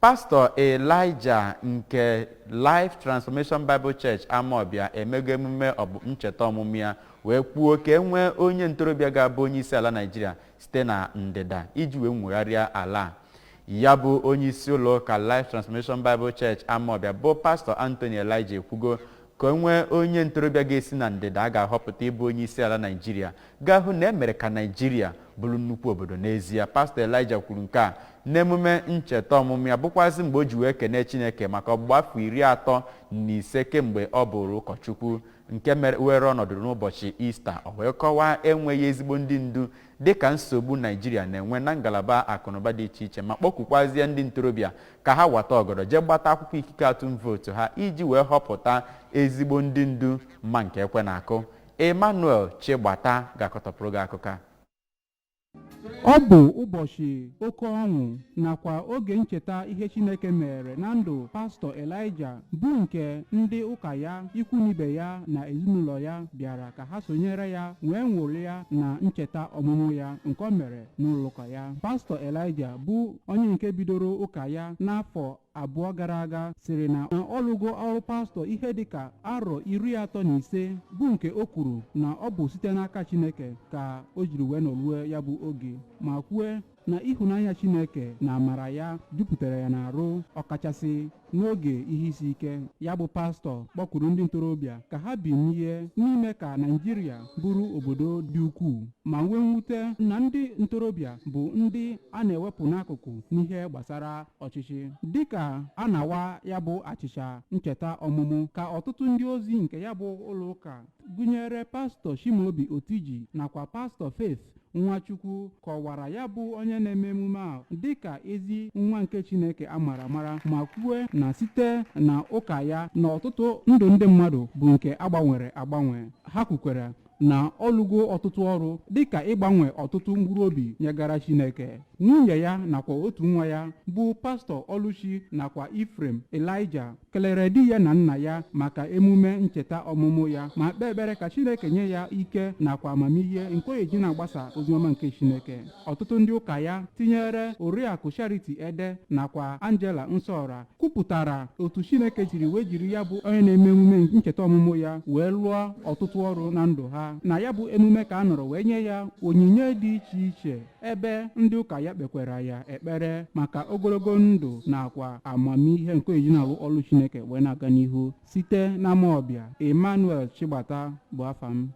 Pastọ Elijah nke Life Transformation Bible Church Amawbia emego emume ncheta ọmụmụ ya, wee kwuo ka e nwee onye ntorobịa ga-abụ onye isi ala Naịjirịa site na ndịda iji wee nwegharịa ala a. Ya bụ onye isi ụlọ ụka Life Transformation Bible Church Amawbia, bụ Pastọ Anthony Elijah, ekwugo ka e nwee onye ntorobịa ga-esi na ndịda a ga-ahọpụta ịbụ onye isi ala Naịjirịa, ga-ahụ na e mere ka Naịjirịa bụrụ nnukwu obodo n'ezie. Pastọ Elijah kwuru nke a n'emume ncheta ọmụmụ ya, bụkwazị mgbe o ji wee kene Chineke maka ọgbụgba afọ 35 kemgbe ọ bụrụ ụkọchukwu, nke mere were ọnọdụ n'ụbọchị Ista. O wee kọwaa enweghị ezigbo ndị ndu dịka nsogbu Naijiria na-enwe na ngalaba akụnụba dị iche iche, ma kpọkukwazie ndị ntorobịa ka ha wata ọgọdọ jee gbata akwụkwọ ikike atụm vootu ha iji wee họpụta ezigbo ndị ndu ma nke ekwe na-akụ. Emmanuel Chigbata ga-akọtọpụrụ gị akụkọ a. Ọ bụ ụbọchị oke ọṅụ nakwa oge ncheta ihe Chineke mere na ndụ Pastọ Elijah, bụ nke ndị ụka ya, ikwu na ibe ya na ezinụlọ ya bịara ka ha sonyere ya wee ṅụrịa na ncheta ọmụmụ ya nke o mere n'ụlọ ụka ya. Pastọ Elijah, bụ onye nke bidoro ụka ya n'afọ 2 gara aga, sịrị na ọ lụgo ọrụ pastọ ihe dịka arọ 35, bụ nke o kwuru na ọ bụ site n'aka Chineke ka o jiri wee nọrue ya bụ oge, ma kwue na ịhụnanya Chineke na amara ya jupụtara ya n'arụ, ọkachasị n'oge ihe isi ike. Ya bụ pastọ kpọkuru ndị ntorobịa ka ha binie n'ime ka Naijiria bụrụ obodo dị ukwuu, ma nwee mwute na ndị ntorobịa bụ ndị a na-ewepụ n'akụkụ n'ihe gbasara ọchịchị. Dịka a na-awa ya bụ achịcha ncheta ọmụmụ, ka ọtụtụ ndị ozi nke ya bụ ụlọ ụka, gụnyere Pastọ Chimaobi Otiji nakwa Pastọ Faith Nwachukwu, kọwara ya bụ onye na-eme emume a dịka ezi nwa nke Chineke a mara amara, ma kwue na site na ụka ya na ọtụtụ ndụ ndị mmadụ bụ nke agbanwere agbanwe. Ha kwukwere na ọlụgo ọtụtụ ọrụ, dịka ịgbanwe ọtụtụ mkpụrụ obi nyegara Chineke. Nwunye ya nakwa otu nwa ya, bụ Pastọ Oluchi nakwa Ifrem Elijah, kelere di ya na nna ya maka emume ncheta ọmụmụ ya, ma kpee ekpere ka Chineke nye ya ike nakwa amamihe nke o eji na-agbasa oziọma nke Chineke. Ọtụtụ ndị ụka ya, tinyere Oriakụ Charity Ede nakwa Angela Nsọra, kwupụtara otu Chineke jiri wee jiri ya bụ onye na-eme emume ncheta ọmụmụ ya wee lụọ ọtụtụ ọrụ na ndụ ha. Na ya bụ emume ka a nọrọ wee nye ya onyinye dị iche iche, ebe ndị ụka ya kpekwara ya ekpere maka ogologo ndụ nakwa amamihe nke eji na-arụ ọrụ Chineke wee na-aga n'ihu. Site n'Amawbia, Emmanuel Chigbata bụ afa m.